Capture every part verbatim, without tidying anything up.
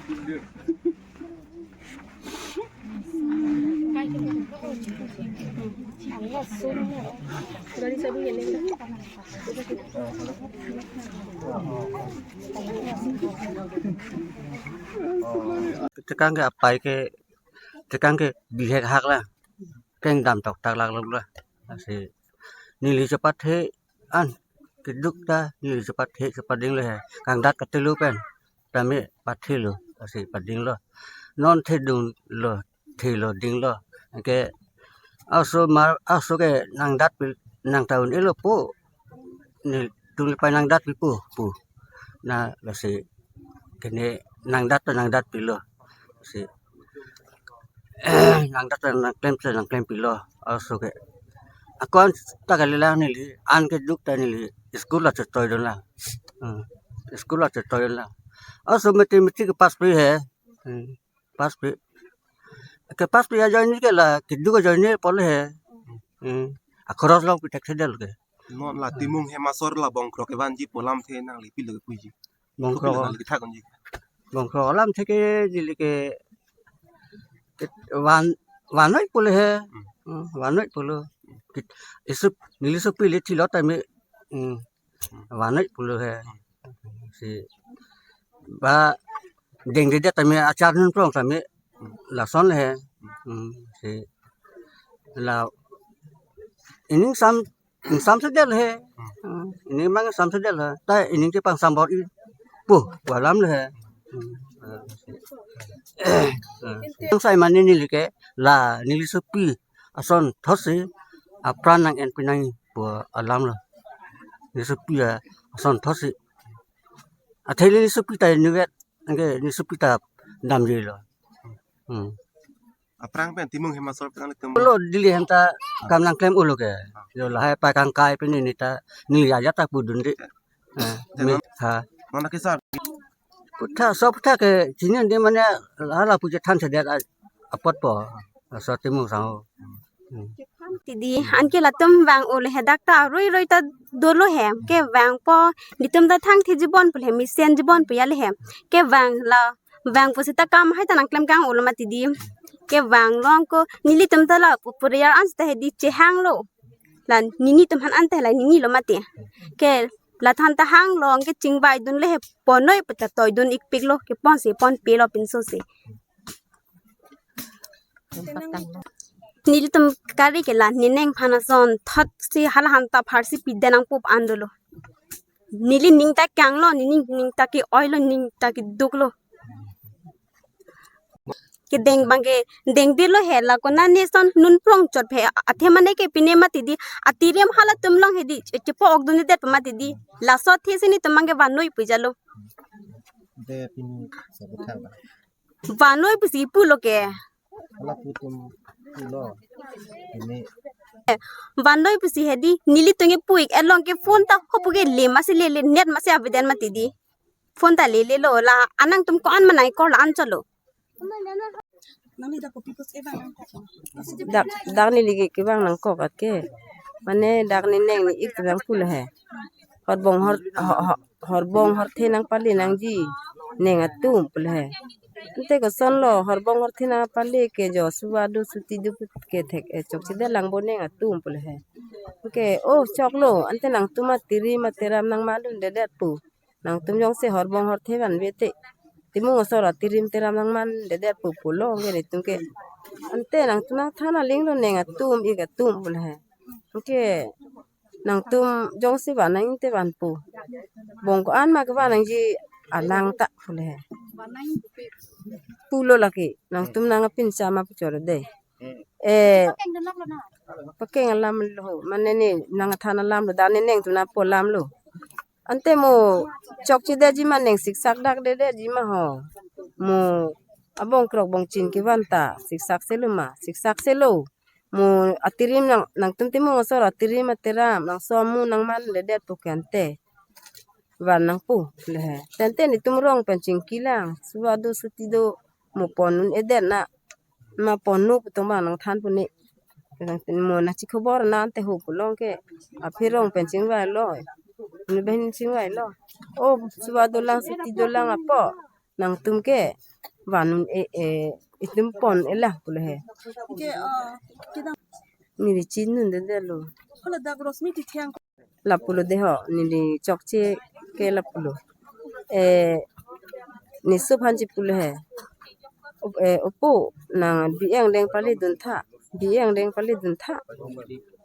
Tekang ke apai ke, tekang ke bihek hak la, kengdam toktak lak lak la. Lasi neli chepathe an keduk ta neli chepathe chepading lo he. Kangdat katelo pen tame pathelo, lasi pading lo. Non thedung lo, thelo ding lo. Anke aso mar, aso ke nangdat pi, nang ta un-elo pu, nelitum le pai nangdat pi pu pu. Na lasi kene nangdat ta nangdat pilo. Si nangdat ta nangklem ta nangklem pilo. Aso ke, ako-an ta kalilang neli, an keduk ta neli school la chetoidun lang. Hmm. School la chetoidun lang. Aso mathematics ke pass pi he. Hmm. Pass pi. Ke pass pi ajoine ke la keduk ajoine pu le he. Hmm. Akhoros longpi thekthedetlo ke. Non la Timung Hemasor la Bongkrok kevanji pu alamthe nangli pilo ke puji? Bongkrok. Kopilo nangli kethak unji? Bongkrok alamthe ke neli ke, ke van, vannoi pu le he. Hmm. Hmm, vannoi pulo. Kit-, isup, neli sopi le thilo tame, hmm, vannoi pulo he. Si ba dengdedet tame achar nunprong tame lason he. Hmm, si la ining sam, ining samsedet he. Hmm, ining mang samsedet he. Ta ining chepang sambor-i pu pu alam le he. Hmm. Yang sai mane neli ke la neli sopi ason thotsi apran nang-en pinangji pu alam lo. Neli sopi ason thotsi. Athe neli sopi ta inutvet, anke neli sopi ta damji lo. Hmm. Aphrang pen Timung Hemasor pen nangtum lo Delhi hem ta kam nangklem ulo ke. Yo lahai pakangkai pen neli ta, neli ajat ta pudunde. Eh, te mi non, ha. Non ke sar. Putha, so putha ke chini de mane hala puji thansedet a-, apot po. So Timung sang ho. Hmm. Tidi, anke latum vang ulo he, dak ta roi roi ta dolo he. Kevangpo, nelitum ta thangthe jibon pu le he, mesen jibon pu ya le he. Kevang la, vangpo seta kam hai ta nangklem kang ulo mati di. Kevang long ko, nelitum ta la pu-, puriar an seta he di chehang lo. La nini atum aphan ante la nini lo mati. Ke la than ta hang long ke chingvaidun le he, ponnoi pu ta toidun ikpik lo, ke ponsi ponpe lo pinso si. Nelitum kari ke la nening aphan ason thotsi hala han ta pharsi pide nangpo pu an dolo. Neli ning ta kanglo, neli ning ta ke-oi lo, ning ta keduk lo. Kedeng abang ke dengde lo he, la konane son nunprong chot he, athe mane ke pine mati di, atirim halatum long he di, che-, chepo-okdundedet mati di, laso athe si nelitum abang ke vannoi puja lo. De pini sa bethang ba. Vannoi pusi pulo ke. Hala putum pulo. Ini. Vannoi pusi he di, nelitum ke pu-ik, along ke phone ta hopu ke le masi lele, net masi aveden mati di. Phone ta lele lo la, anangtum ko-an ma nangkok la an cholo. Dak, dak neli ke kevang nangkok ake. Mane dak nening ne-ik vang pu le he. Horbong hor, ho-, ho-, horbong horthe nangpale nangji neng atum pu le he. Ante koson lo horbong horthe nangpale ke jo suva do suti do put ke thek, eh, chokchedet lang bo neng atum pu le he. Ke, oh, choklo, ante nangtum atirim ateram nangman dundedet pu. Nangtum jongsi horbong horthe vanve te, Timung asor atirim teram nangmandedet pu pulo, anke nelitum ke. Ante nangtum nangthan aling lo neng atum ik atum pu le he. Anke nangtum jongsi van nang-ingte vanpo. Bong ko-an ma kevan nangji alang ta pu le he. Pulo lake, nangtum nang apin sama pu choro de. Eh, pakeng alam lo, mane ne nangthan alam lo, dan nening atum nangpo alam lo. Ante mo chokchedetji ma neng siksak dakdedetji ma ho. Mo abongkrok bongchin kevan ta siksak selo ma, siksak selo. Mo atirim nang, nangtum Timung asor atirim ateram, nangso amu nangmandedet pu ke ante van nangpo le he. Tangte netum rong pen chingki lang, suva do suti do, mo pon un-edet na, ma ponno pu tong abang nangthan pu ne. Mo nangchi khobor na ante ho pu long ke, aphi rong pen chingvailo, ne ben chingvailo. O suva dolang suti dolang apo, nangtum ke van un-e, e, itum pon-e lang pulo he. Ke, uh, kedang Neli chinidunde detlo. Hala dak Rosmi Tithang. Lapulo de ho, neli chokche ke lapulo. Eh, ne sob aphan chepulo he. O-, eh, opo, nang bi angdeng palidun tha. Bi angdeng palidun tha.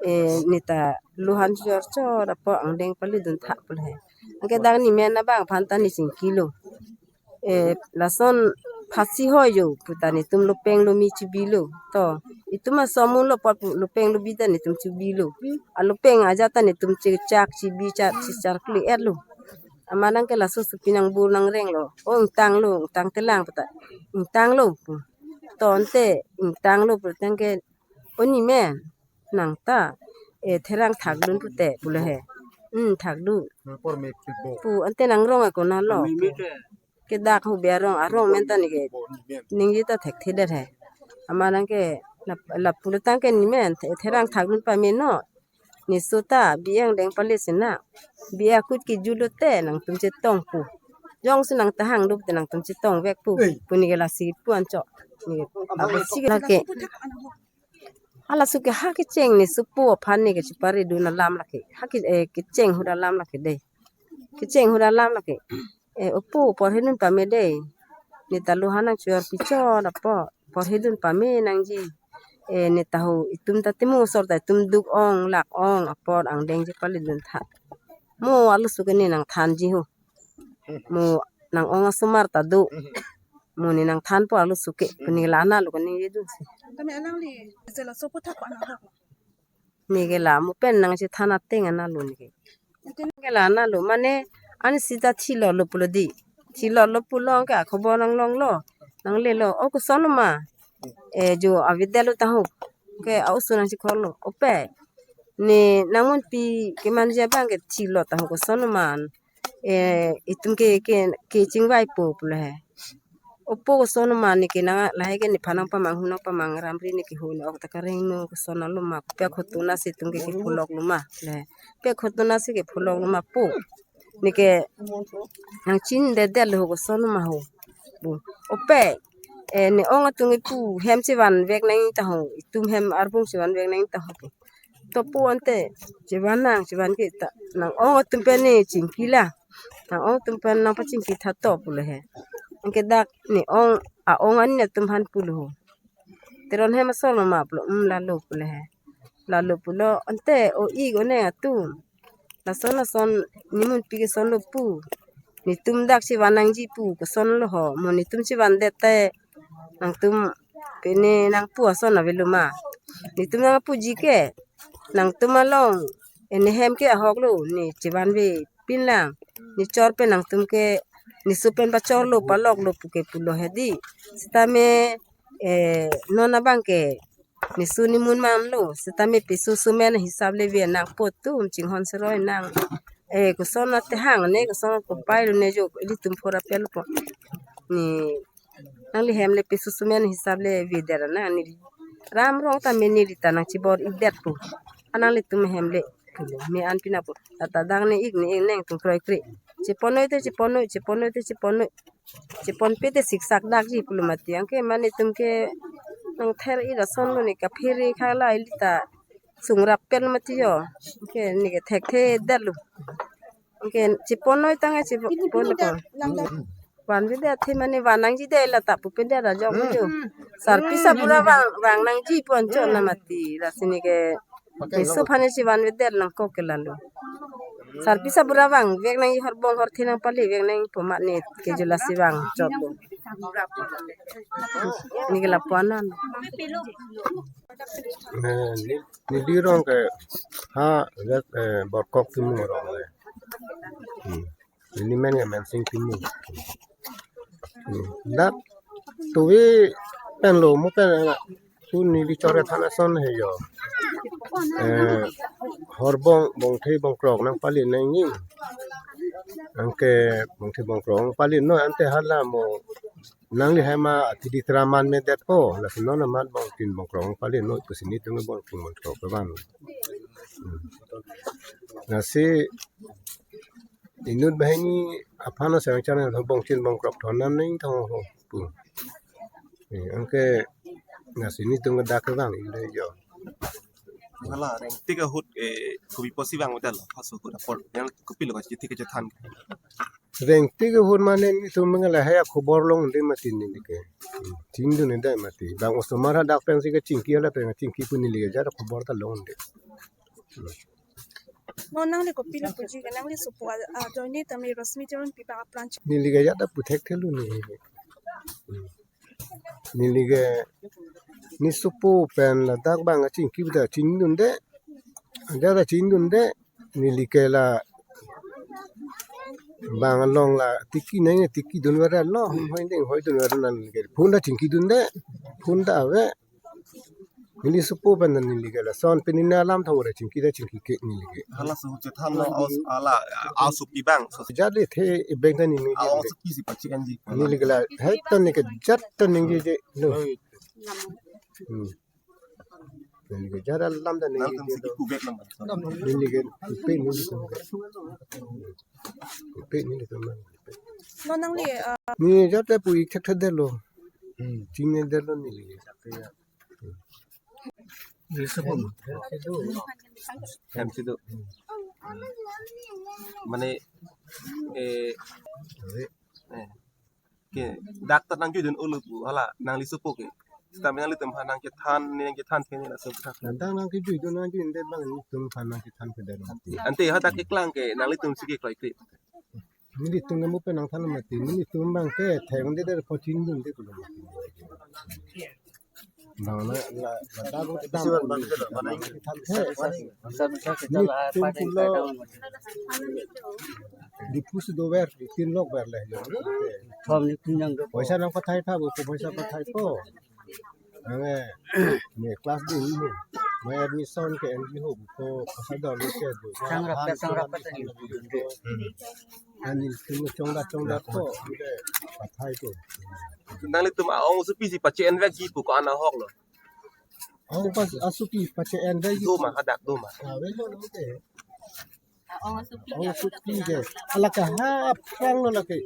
Eh, ne ta lo aphan chor chor apot angdeng palidun tha pulo he. Anke dak ne men abang aphan ta ne chingkilo. Eh, lason phasi hoi jo puta netum lopeng lomi chibilo. To, itum asomun lo apot pu lopeng lobi ta netum chibilo. Alopeng ajat ta netum chechak chibi char chichar kli-et lo. Amat nangke laso supi nangbur nangrenglo. O, ingtanglo, ingtang telang puta. Ingtanglo pu. To, ante ingtanglo pu tangke, o ne men, nang ta, eh, therang thakdun pute pulo he. Hmm, thakdun. Pu ante nangrong ako nalo. Ke dak ho bi arong, arong men ta neke ningje ta thekthedet he. Amat nangke lap-, lapulo tangke ne men the-, therang thakdun pame non. Ne so ta bi angdeng pali sena. Bi akut kejut lote nangtum chetong pu. Jongsi nang tahang duk te nangtum chetongvek pu. Pu neke lasi pu anchot. Neke abesi lake. Halaso ke ha kecheng ne sopo aphan neke cheparidun alam lake. Ha ke, eh, kecheng ahut alam lake dei. Kecheng ahut alam lake. Eh, opo porhidun pame dei. Ne ta lo aphan nang chor pichor apot porhidun pame nangji. Eh, ne ta ho itum ta timo sor ta itum duk ong lak ong apot angdeng chepalidun tha. Mo arloso ke ne nangthanji ho. Mo nang-ong asomar ta do. Mo ne nangthanpo arloso ke. Pu neke la-an lo kaningjedunsi. Tame alangli je laso aphuthak ko-an ahok? Neke la mo pen nangchethan ateng an lo neke. Neke la-an lo mane ani sita thilotlo pulo dei. Thilotlo pulo ke akhobor nanglonglo. Nanglelo. O koson ma. Eh, jo avedetlo ta ho. Ke a-oso nangchekhorlo. Ope. Ne nangmunpi kemanji abang ke thilot ta ho koson ma. Eh, itum ke, ke, kechingvaipo pulo he. Opo koson ma neke nang lahai ke nephan nangpamang hu nangpamang ramri neke ho ne ok ta kareng no koson lo ma pe khotona si itum ke kepholoklo ma le. Pe khotona si kepholoklo ma pu. Neke nangchinidedetlo ho koson ma ho. Pu. Ope. Eh, ne-ong atum kipu hem chevanvek nangji ta ho. Itum hem arbung chevanvek nangji ta ho. To pu ante chevan nang, chevan ke ta nang-ong atum pen ne chingki la. Nang-ong atum pen nangpachingki tha to pulo he. Anke dak ne-ong, a-ong ani atum aphan pulo ho. Teron hem asor lo ma pulo, um, lalo pulo he. Lalo pulo ante o-ik oneng atum. Lason lason nemunpi kesonlo pu. Netum dak chevan nangji pu kesonlo ho. Mo netum chevandet te nangtum pine nangpu ason avelo ma. Netum nangpuji ke nangtum along, eh, ne hem ke ahoklo, ne chevanvepin lang. Ne chor pen nangtum ke ne so pen pachorlo paloklo pu ke pulo he dei. Sitame, eh, non abang ke ne so nemun manlo, sitame peso so men hisap le ve nangpo atum chinghon seroi nang. Eh, koson atehang ne, koson kopai lo ne jo, ilitum phora pelpo. Ne, nangli hem le peso so men hisap le vedet nang neli. Ram rong tame neli ta nangchibor-idetpo. Ananglitum hem le, me an pina po. Tata dang ne-ik ne-ik neng tum kroikre. Cheponnoi te cheponnoi, cheponnoi te cheponnoi. Cheponpe te siksak dakji pulo mati. Anke mane itum ke nangther-i ason lo ne kaphere khala ili ta sungrap pen mati jo. Anke neke thekthedetlo. Anke cheponnoi tangte chepo-, ponnoi po. Vanvedet athe mane van nangji dei la ta pupedet ajok jo. Sarpi sarbura vang, vang nangji pu anchot na mati. Lasi neke ne so aphan chevanvedet nangkok ke lalo. Sarpi sarbura vangvek nangji, horbong horthe nangpalivek nangji pu mane ke jo lasi vangchotlo. Neke lapu-an an. Eh, ne, neli rong ke ha, dak, eh, Borkok Timung rong le. Hmm. Neli men ke Mensing Timung. Hmm. Dak tuvi pen lo mo pen, eh, tu neli chor kethan ason he jo. Eh, horbong bongthe bongkrok nangpali nangji. Anke bongthe bongkrok nangpali noi ante hala mo nangli hem atidi traman medetpo, lasi non amat bongthin bongkrok nangpali noi pusi netum bongthin bongkrok kevan. Hmm. Lasi Inut banghini aphan asang channel ho bongchin bongkrok thon nam neng thong ho pu. Eh, anke nasi netum ke dak ke bang inde jo. Hala rengtik ahut, eh, kopi pusi vang hotel lo, paso ahut apor, yang kopilo kachithi kachethan. Rengtik ahut mane netum mengala hai akhobor longde mati neli ke. Hmm, chingdunde mati. Bang osomar hadak pensi kachingki hala pen chingki pu neli ke jat akhobor ta longde. Hmm. Non nangli kopilo puji ke, nangli sopo a, ajoine tame Rosmi Teron pi bang apran. Neli ke jat ta puthekthelo neli ke. Hmm. Neli ke ne sopo pen ladak bang kachingki pu ta chingdunde. Jat ta chingdunde. Neli ke la bang along la tiki neng tikidun vare lo, hoi ding hoi dun vare neli ke. Phone ta chingkidunde. Phone ta ave. Neli sopo pen neli ke lason pen ne alam thang ore chingki ta chingki ke neli ke. Hala su chethan lo aus ala aus pi bang. So jat le the e beng ta neli ke. Aus pi si pachi anji. Neli ke la hai ta neli ke jat ta neli ke je lo. Hmm. Neli ke jat alam ta neli ke je lo. Neli ke pe neli ke. Pe neli ke. Non nangli, ah, ne jat ta pu ik thekthedetlo. Hmm, chingnedetlo neli ke. Hem si do. Mane, eh, eh, ke, dak ta nangjuidun ulu pu, hala, nangli sopo ke. Sita nanglitum aphan nangchethan, ne nangchethan ke ne laso tha. Nangdang nangkejuidun nangjuidet bang netum aphan nangchethan ke dero. Ante hadak keklang ke, nanglitum si ke kloi ke. Nelitum ke mo pen nangthan mati, nelitum bang ke thengdetdet po chingdunde kulo. Bang la la la da ro da. Netum pulo Diphu si dover, tin lok ver le. Thom ni tin yang do. Poisa nangpathai tha bo, poisa pathai po. Ange, ne class din ni. Mai admission ke N G O ko, ko sadar ni ke do. Sangrap ke, sangrap ke tadi. Ani tu chongda chongda ko, ide pathai ko. Nanglitum a-ong asopi si pache-en vekji pu ko-an ahok lo. Ong pas asopi pache-en vekji. Do ma, hadak do ma. Ave lo lo ke. Ong asopi ke. Ala ke ha aphrang lo lake.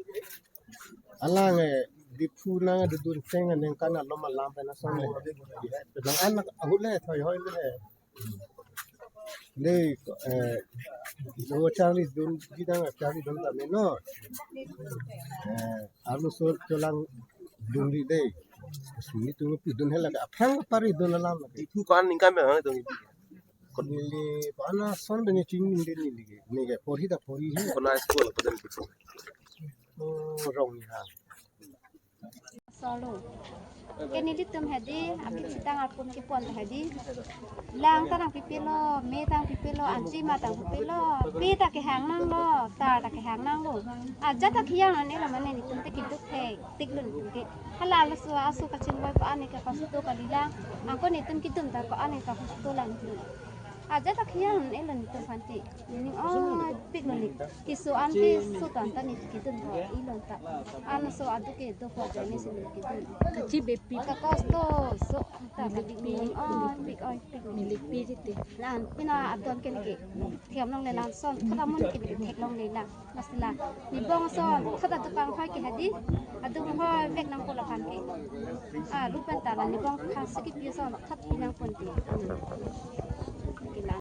Alang, eh, Diphu nangdodun cheng aningkan alom alam pen ason le. Bang an ahut le thoi hoi le. Dei, eh, lo charlidun, jidang charlidun tame non. Eh, arloso cholang dunri dei. Suni tu pidun hela ke aphrang paridun alam. Diphu ko-an aningkan pen nangdodun? Neli ko-an ason pen chingdunde neli ke. Neli ke porhi ta porhi he. Kona school ko dan Diphu? Oh, Ronghang. Solo. Ke nelitum hedi, aphi sitang arpun kepon hedi. Lang ta nangpipilo, me ta nangpipilo, anchi ma ta nangpipilo, pi ta kehang nanglo, tar ta kehang nanglo. Ajat ta kehang nang nelo mane netum te keduk thektik lo netum ke. Hala laso aso kachingboi ko-an ke kosto kalilang. Anke netum kedun ta ko-an ke kosto lang lo. Ajat ta kehang nang nelo netum aphan te. Ning oi pik lo ni. Keso an te so tan ta ni kedun ho ilon ta. An so adu ke do ho ja ni si ni kedun. Kachibepi. Ka kosto so ta la ning oi pik oi pik. Milikpi jite. Lan pina adon ke ke. Thiam longle lan son. Thata mun ke theklongle lan. Masila. Ni bong son. Thata tu kang hoi ke hadi. Adu hoi vek nangpo laphan ke. Ah, lu pen ta la ni bong kha si kepi son. Thata pi nangpon te. Ke lan.